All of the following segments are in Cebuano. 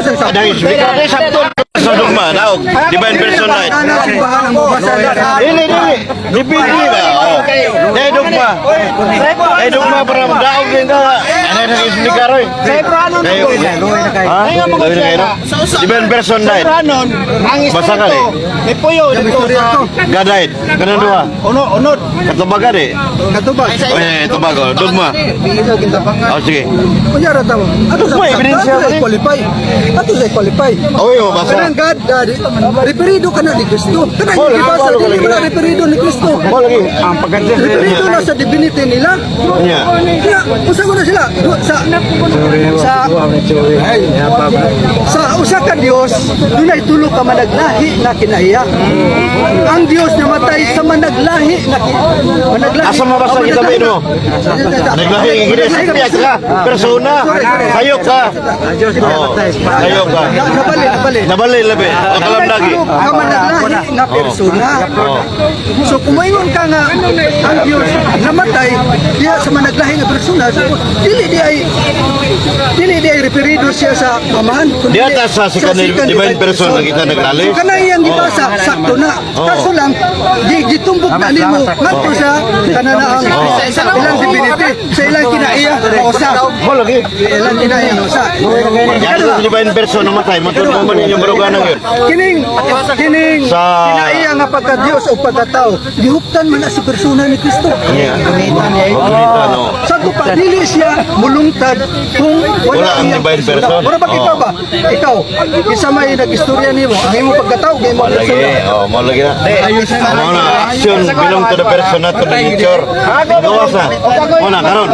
sa sabton. Dahil speaker kay sabton sa dugma daog. Divine person right. Ana simbahan ang mabasa na. Dili, dili. Dipindi ba? Oh. Dahil dugma. Dahil dugma para daog din ka. Ano na speaker oy? Ha? Luoy na kayo, no? Divine person died. Anon, ang Basa ka, espiritu, may puyo dito sa God died. Ganun duha. unod. Katubagan eh. Katubag. Oy, tubag oh. Dugma. Oh, sige. Unya ra tamo. Ato sa Dugma, ebidensya ato ba sa ni? qualify. Ato sa qualify. Oy, oh, basa. Kanang God, referido ka na ni Kristo. Kanang Oh, lagi, gibasa lagi, dili lagi. mo na referido ni Kristo. Mo lagi. Ang pagkanta. Referido na sa divinity nila. Nya. Kaya, usa ko na sila sa sa usa ka Dios, dunay tulo ka managlahi na kinaiya. Ang Dios namatay sa managlahi na managlahi. Asa mabasa Oh, kita managlahi ba, no? Naglahi nga gini sa ka. Persona. Sayop ka. Oh, sayop ka. Nabali, nabali. Nabali labi. O kalam lagi. Tulo ka managlahi na persona. Oh. So kung maingon ka nga ang Dios namatay diha sa managlahi nga persona, so, dili di ay referido siya sa Amahan kundi Diha ta sa second divine person na kita naglalis. So kanang iyang gibasa sakto na. Oh. Kaso lang di gitumbok na nimo ngadto sa kanana ang ilang divinity sa ilang kinaiya usa. Mo lagi. Ilang kinaiya usa. Yan sa divine person namatay. Matod mo man inyong baruganan yun. Kining kining kinaiya nga pagka Dios o pagkatao, gihuptan man na si persona ni Kristo. Nya. Oh, no. Sa pa dili siya mulungtad kung wala, Wala ang iyang divine person. Mura ba ikaw Oo. ba? Ikaw, isa may nag-istorya nimo, ang imong pagkatao kay imong Mo lagi. persona. Oh, mo lagi na. Mo na action belong to the person, not to the nature. Gawas na. Mo na karon.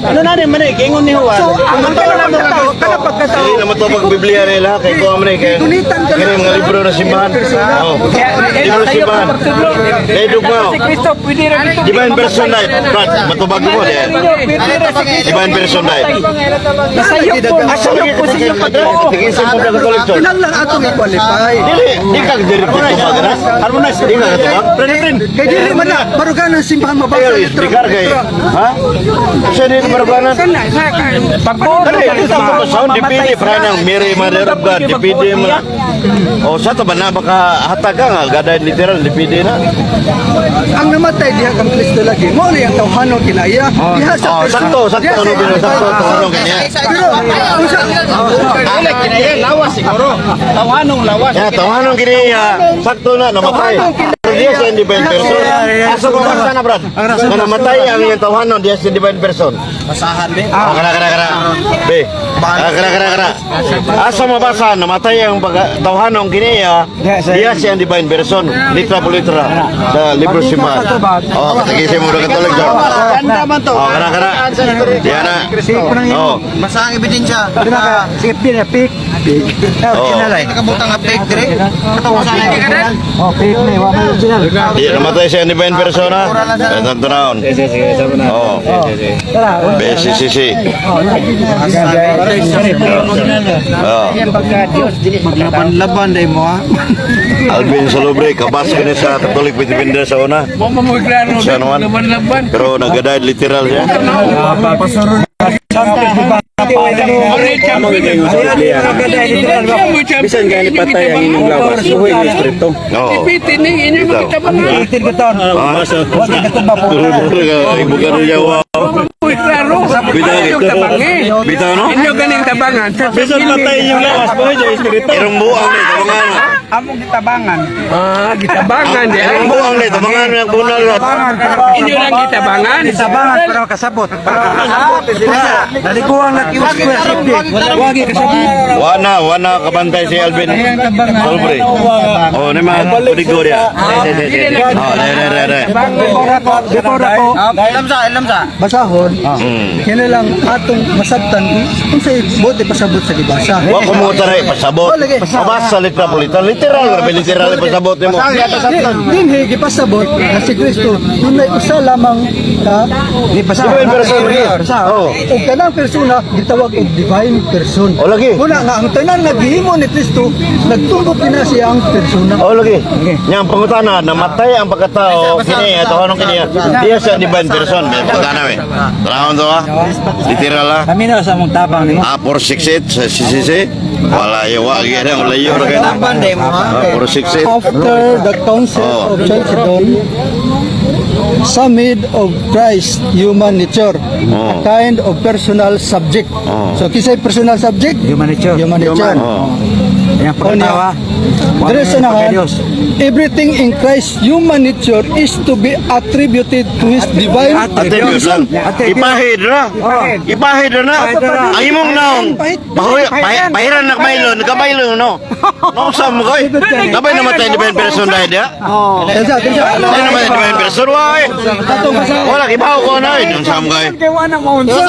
Ano na rin man eh, gingon ni Juan. So, ang kana pagkatao, kana pagkatao. Dili na mo to pag Biblia nila kay ko man kay. Gunitan ka na. Kini mga libro na simbahan. Oh. Libro na simbahan. Dahil dugma. Si Kristo, pwede ra dito. Divine person died. Brad, matubag mo di. Divine person died. Nasayop po. Nasayop po sa inyong pagtuo. Tingin sa mo Catholic Church. Kinahanglan atong i-qualify. Dili, di ka diri tubag na. Harmonize, di ka katubag. Kay dili man na baruganan ang simbahan mabasa Ayaw, litra. speaker kay. Ha? Siya din baruganan. Pagbuo Kani, ito ko sound dipili fra ng Mary Mother of God, dipili mo na. O sa to ba na baka hatag ka nga gaday literal dipili na. Ang namatay diha kang Kristo lagi. Mao ni ang tawhanon kinaiya. Diha sa Oh, sakto, sakto diha sa ano bino sakto tawhanon kanya. Pero unsa Wala kinaya lawas siguro. Tawanong lawas. Ya, tawhanon kini sakto na namatay. Pero diya siya divine person. Asa ko basta na, Brad? Na namatay ang iyang tawhanon, diya siya divine person. Basahan be. Ah, kara kara kara. Be. Ah, kara kara kara. Asa mabasa namatay ang tawhanong kini diya siya ang divine person. Litra po litra sa libro simbahan. Oh, katigisi mo Catholic Church. Ganda man to. Oh, kara kara. Diya na. Oh. Basa ang ebidensya. Sige, pin, pick. Oh. Nakabutang nga fake dire. Oh, pick ni, wa may original. Di namatay siya ang divine person ha. Tanto naon. Oh. Tara. B C C C. Oh. Maglaban-laban day mo ha. Alvin Salobre, kabas ko niya sa Catholic Defender sa una. Sa naman. Pero nagaday literal siya. Bisan gani patay ang inyong lawas, buhi ang espiritu. Oo. Itin ka taon. Wa ka katumba po. Turo-turo ka, ibuka na niya, wow. Bitaw, bitaw, no? Inyo ganing tabangan. Bisan patay ang inyong lawas, buhi ang espiritu. Irong buang ni, tabangan. Among gitabangan. Ah, gitabangan di ay. Irong buang ni, tabangan ang bunal. Inyo lang gitabangan. Gitabangan pero kasabot. Kasabot sila. Naliguan na kiwa square safety. Wagi kasabot. Wana, wana kabantay si Alvin. Solbre. Oh, ni mga kudigo dia. Oh, re re re re. Before ako Ilam sa, ilam sa. Basahon, kini lang atong masabtan kung sa bote pasabot sa gibasa. Wa ko mo taray pasabot. Oh, lagi. Mabasa literal literal literal grabe literal pasabot nimo. Dinhi gipasabot na si Kristo dunay usa lamang ka Divine person lagi. Oh. ug kanang persona gitawag og divine person. Oh, lagi. Muna nga ang tanan nga gihimo ni Kristo nagtumbok kina siya ang persona. Oh, lagi. Nya ang pangutana namatay ang pagkatao kini atohanong kini. Diya siya divine person. May pangutana we. Tanawon to ah. Literal ah. Kami na sa among tabang nimo. Ah, portion 468 sa CCC. Wala yung wa gyud ang layo ra kay. 468. After the Council of Chalcedon, some made of Christ human nature, a kind of personal subject. So, kisay personal subject? Human nature. Human nature. Yang pagkatawa. Dire sa nahan, everything in Christ's human nature is to be attributed to His divine Attribute lang. Ipahid ra. Ipahid ra na. Ang imong naong. Bahoy, pahiran na kabaylo, nagkabaylo no. No sa mo koy. Kabay namatay divine person dahil dia. Kinsa, kinsa. Ay namatay divine person why? Wala kibaw ko na eh. Sa mo koy. Kay wala maunsa.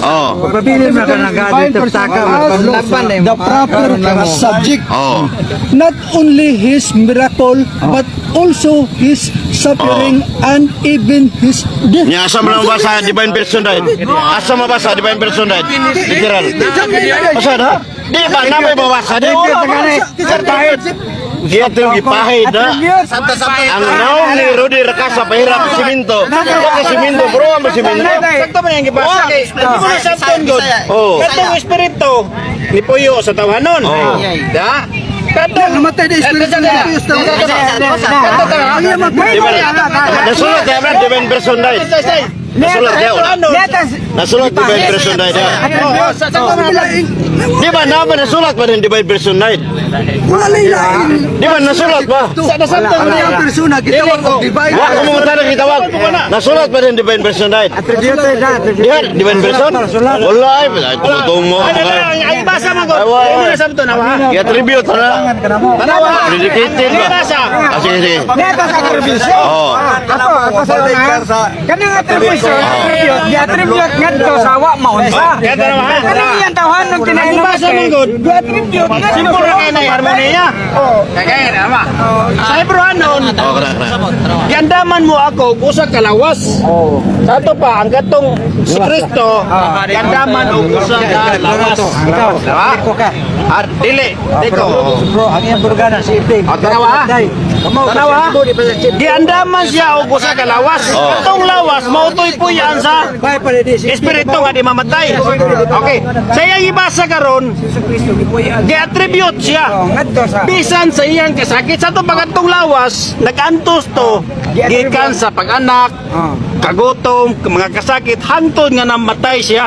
Oh. Pagpabilin mo ka ng Divine dito person taka. as the proper subject. Oh. Not only his miracle, but also his suffering and even his death. Nya asa man mabasa divine person dahil? Asa mabasa divine person dahil? Literal. Asa na? Di ba na may mabasa di? Iya tuh gipahid na. Ang naong ni Rudy Rakasa pahirap siminto. Baka siminto bro, ang siminto. Sakto man yung gibasa kay hindi mo na sabton god. Oh. Katong espiritu ni Puyo sa tawanon. Oh. Da? Katong Namatay na espiritu ng Diyos. Ang iya Di ba? Nasulat ya ba divine person dahil? Nasulat ya. Nasulat divine person dahil. Di ba naman nasulat pa rin divine person dahil? Wala lain. Di ba nasulat ba? Sa nasabtan niya ang persona gitawag og divine. Wa ko mga tanong gitawag. Nasulat pa rin divine person dahil. Attribute na. Diha, divine person? Wala ay, tumutong mo. Ano na ang ay basa man god. Ay, wa, Hindi mo wa. na sabton ha. I-attribute na. Tanawa. Predicated ba? Basa. Ah, sige, sige. Neta sa attribution. Oo. Ato, ato sa una. Kanang attribution, attribute, gi-attribute ngadto sa wa maunsa. Kaya tanawa ha. Kanang iyang tawhanon Ang basa man god. Gi-attribute ngadto Simple sa ra wa kay na harmoniya. Kagaya na ba? Sa Hebrewanon, Oh, kara, kara. Giandaman mo ako og usa ka lawas. Sa ato pa ang katong si Kristo, giandaman og usa ka lawas. Ikaw, ko ka. Ah, dili, diko. Bro, ang iyang burgana si Ibing. Ah, tanawa, ha? Tanawa, ha? Giandaman siya og usa ka lawas. Katong lawas mao to'y puyan sa Kaya pa rin si espiritu nga di mamatay. Okay. Sa iyang ibasa karon, gi-attribute siya. Ngadto sa Bisan sa iyang kasakit sa itong pagkatong lawas, nag-antos to gikan sa pag-anak, kagutom, mga kasakit, hantod nga namatay siya.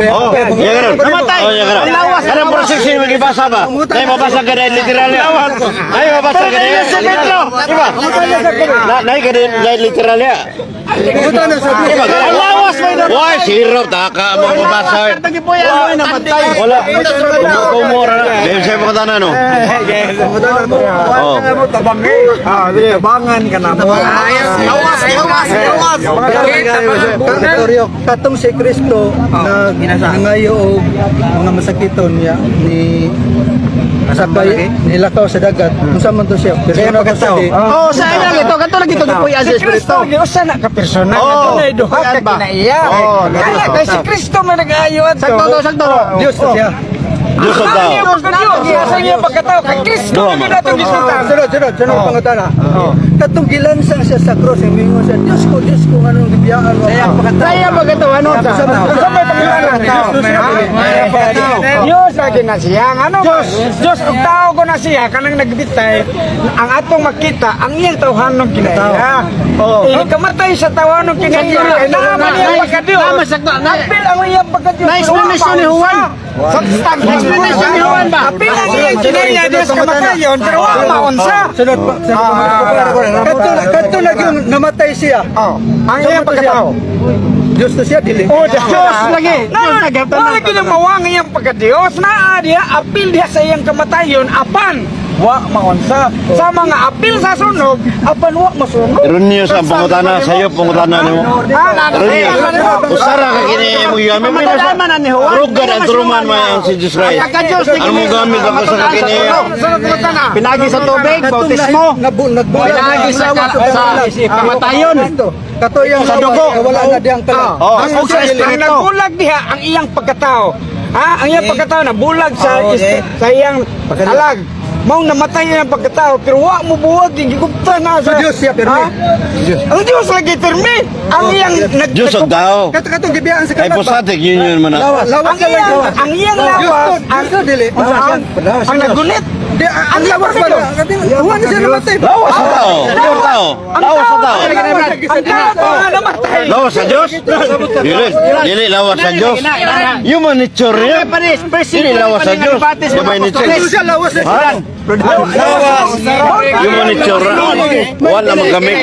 Oh, iya karon. Namatay. Oh, iya karon. Ang lawas, Kanang proses yung magibasa ba? Nay mabasa ka dahil literal ya. Nay mabasa ka dahil. Pero si Pedro. Di ba? Nay ka dahil literal ya. Di ba? Ang lawas may namatay. Why sirop taka mo mabasa. Katong gipuyan mo ay namatay. Wala. Kumura na. Dahil sa'yo pagkatana no. Oh. Tabangan ka na mo. Lawas, lawas, lawas. Katoryo, katong si Kristo na nangayo og mga masakiton niya ni sakay nilakaw sa dagat. Unsa man to siya? Persona to siya. Di. Oh, sa iyang ito, kato lagi ito gipuyan sa Si Kristo, espiritu. usa na ka persona. Oo. Adunay duha ka Ayan ba? kinaiya. Oo, Kaya kay si Kristo man nag-ayo adto. Sakto to, sakto. Diyos to siya. Diyos ang tao. Ang pagka-Diyos, sa iyang pagkatao kay Kristo Duha man man. nato gisultan. Sunod, sunod, sunod pangutana. Katong gilansang siya sa cross, mingon siya, Diyos ko, Diyos ko, anong gibiyaan mo? Saya Sa iyang pagkatawanon. Sa Sa may pagkatao. Diyos lagi na siya. Ang ano? Diyos, Diyos og tao ko na siya kanang nagbitay ang atong makita ang iyang tawhanon kinaiya. Oh. Eh, kamatay sa tawhanon kinaiya. Kay naa man iyang pagka-Diyos. Tama, sakto. Apil ang iyang pagka-Diyos. Na explanation ni Juan. Explanation ni Juan ba? Apil ang iyang kinaiya Diyos kamatayon pero wa maunsa. Sunod pa. Kadto kadto na yung namatay siya. Oh, ang iyang pagkatao. Diyos to siya dili. Oh, Diyos lagi. Diyos lagi. Wala lagi nang mawang iyang pagka-Diyos. Naa diha, apil diha sa iyang kamatayon, apan wa maunsa. Sa mga apil sa sunog, apan wa masunog. Erroneous ang pangutana sa'yo, pangutana nimo. Erroneous. Usara ka kini mo yami mo Matadaan man ni Juan. Rugad ang truman man ang si Jesus Christ. Pagka-Diyos ni Ano mo gamit ako sa kakini? Pinagi sa tubig, bautismo. Nagbulag. Pinagi sa kamatayon. Kato yung Sa dugo. Wala na diyang kalag. Oh, ug sa Ang espiritu. nagbulag diha ang iyang pagkatao. Ha? Ang iyang pagkatao nabulag sa sa iyang talag. Maong namatay ang pagkatao pero wa mo buwag gigupta na sa Sa Diyos siya, pirmi. Ha? Ang Diyos lagi pirmi. Ang iyang nag Diyos og tao. Kato katong gibiyaan sa Ay kalat ba? hypostatic union man na. Lawas, lawas Ang na lang iyang gawas. ang iyang Diyos lawas, to, Diyos to, dili. ang nagunit. Di, ang lawas ba? Huwag na siya namatay. Lawas sa tao. Pure tao. Lawas sa tao. Ang tao nga namatay. Lawas sa Diyos? Dili, dili lawas sa Diyos. Human nature niya. Dili lawas sa Diyos. Divine nature. Diyos siya lawas na siya. Ha? Human nature ra. Wala magamit.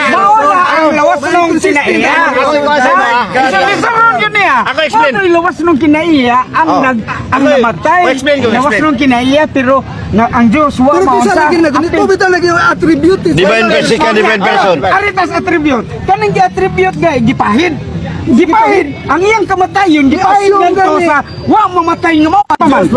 Mawala ang lawas nung kinaiya. Isa yun niya. Ako explain. Mao lawas nung kinaiya ang nag ang namatay. Explain ko, Lawas explain. nung kinaiya pero na, ang Diyos wa Pero mao kung sa lagi nagunit, mo bitaw lagi yung attribute. Eh. Divine person ka, divine person. Aritas attribute. Kanang gi-attribute ga gipahid. Gipahid ang iyang kamatayon gipahid Gi-assume ngadto gani. sa wa mamatay nga mao pa man.